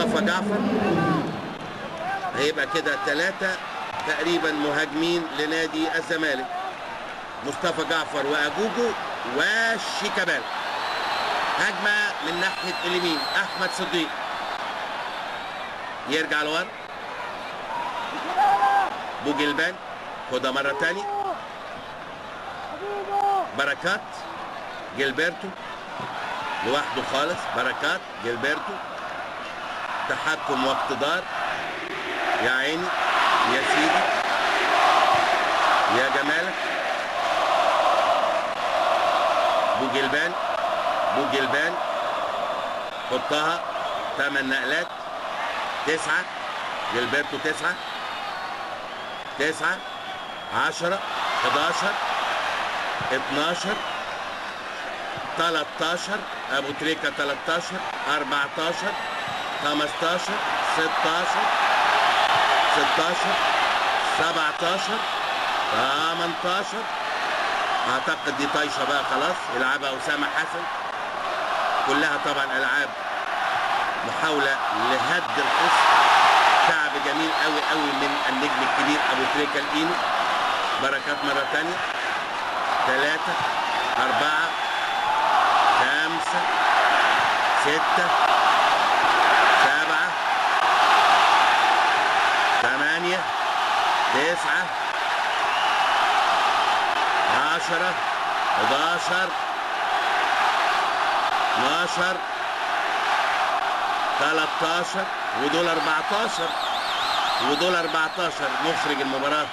مصطفى جعفر. هيبقى كده 3 تقريبا مهاجمين لنادي الزمالك، مصطفى جعفر واجوجو وشيكابالا. هجمة من ناحية اليمين، احمد صديق يرجع لورا، بوجلبان خدها مرة ثانية، بركات جilberto لوحده خالص، بركات جilberto تحكم واقتدار، يا عيني يا سيدي يا جمالك. بوجلبان، بوجلبان حطها 8 نقلات، 9 جilberto 9 9 10 11 12 13 ابو تريكه 13 14 15 16 16 17 18. اعتقد دي طايشه بقى خلاص، يلعبها اسامة حسن. كلها طبعا العاب محاولة لهد الخصم. كعب جميل قوي قوي من النجم الكبير ابو تريكه الاينو. بركات مرة ثانية، 3 4 5 6 7 8 9 10 11 12 13 ودول 14 ودول 14. مخرج المباراة.